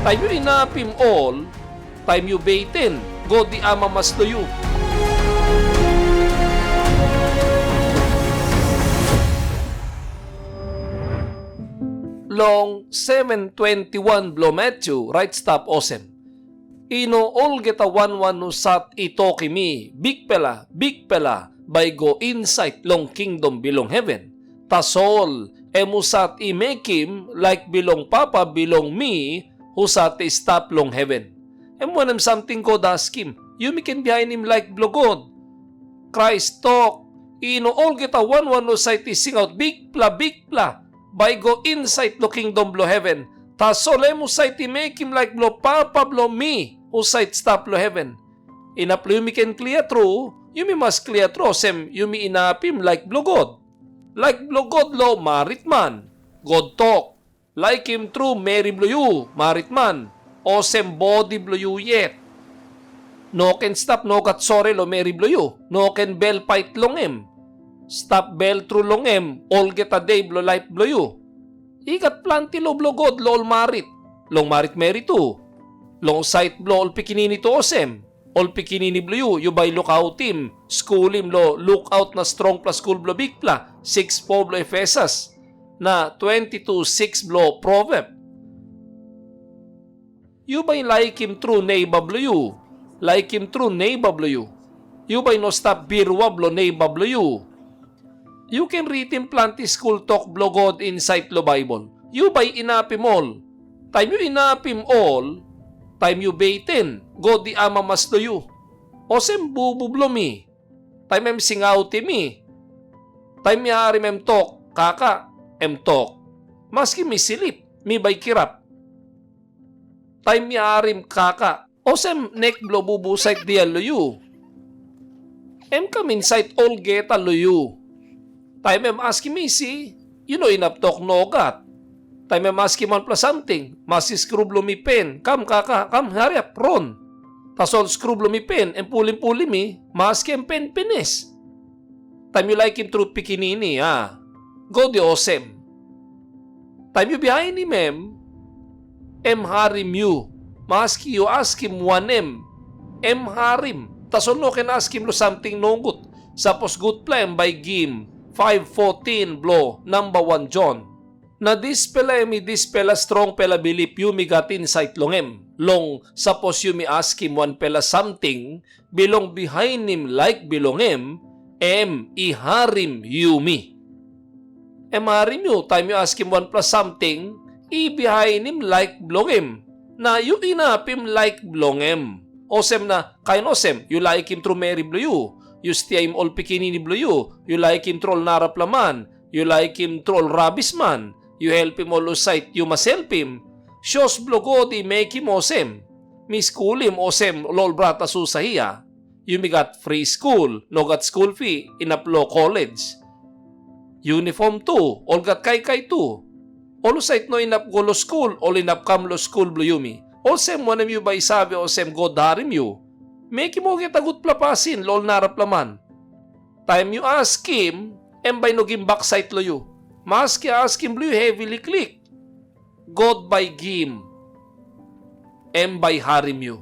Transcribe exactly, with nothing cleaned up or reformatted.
Taim yu inapim ol, taim yu beten, God i amamas long yu. Long seven twenty-one bilong Matyu, rait stap olsem, "I no olgeta wan wan husat i tokim mi, 'Bikpela, Bikpela,' bai i go insait long kingdom bilong heven. Tasol em husat i mekim laik bilong Papa bilong mi, husat i stap long heven." Em wanem samting God askim? Yumi ken bihainim laik bilong God. Krais tok, "I no olgeta wan wan husat i singaut, 'Bikpela, Bikpela,' bai i go insait long kingdom bilong heven. Tasol em husat i mekim laik bilong Papa bilong mi, husat i stap long heven." Inap long yumi ken klia tru, yumi mas klia tru olsem yumi inapim laik bilong God. Laik bilong God long marit man. God tok, "Laikim tru meri bilong yu, marit man, olsem bodi bilong yu yet. No ken stap nogat sori long meri bilong yu, no ken bel pait long em. Stap bel tru long em olgeta de bilong laip bilong yu." I gat planti lo bilong God long ol marit, long marit meri tu, long sait bilong ol pikinini tu olsem, ol pikinini bilong yu, yu bai lukautim, skulim long lukaut na strongpela skul bilong Bikpela, siks fo bilong Efesus, na twenti tu siks bilong Proveb. Yu bai laikim tru neiba bilong yu, laikim tru neiba bilong yu. Yu bai no stap birua bilong neiba bilong yu. Yu ken ritim planti skul tok bilong God insait long Baibel. Yu bai inapim ol. Taim yu inapim ol, taim yu beten, God i amamas long yu. Olsem bubu bilong mi, taim em singautim mi, taim mi harim em tok, "Kaka," em tok, "Maski mi slip, mi bai kirap." Taim mi harim kaka, olsem nek bilong bubu sait dia long yu, em kam insait olgeta long yu. Taim em askim isi, yu no inap tok nogat. Taim em askim wanpela samting, maski skru bilong mi pen, "Kam kaka, kam hariap, ron." Tasol skru bilong mi pen, em pulim pulim mi, maski em pen pinis. Taim yu laikim tru pikinini, a? God i olsem. Taim yu bihainim em, em harim yu. Maski yu askim wanem, em harim. Tasol no ken askim long samting nogut. Sapos gutpela em bai gim faiv fotin bilong namba wan Jon. Na dispela em i dispela strongpela bilip yumi gat insait long em. Long sapos yumi askim wanpela samting, bilong bihainim laik bilong em, em i harim yumi. Em harim yu taim yu askim wanpela samting i bihainim laik bilong em, na yu inapim laik bilong em. Olsem na kain olsem, yu laikim tru meri bilong yu, yu stiaim ol pikinini bilong yu, yu laikim tru ol narapela man, yu laikim tru ol rabisman, yu helpim ol husat yu mas helpim. Sios bilong God i mekim olsem. Mi skulim olsem long ol brata susa hia. Yumi gat fri skul, no gat skul fi, inap long kolej. Yunifom tu, ol gat kaikai tu. Ol husat no inap go long skul, ol inap kam long skul bilong yumi. Olsem wanem yu bai i save olsem God harim yu? Mekim olgeta gutpela pasin long ol narapela man. Taim yu askim, em bai i no gim baksait long yu. Maski askim bilong yu hevi liklik, God bai i gim, em bai i harim yu.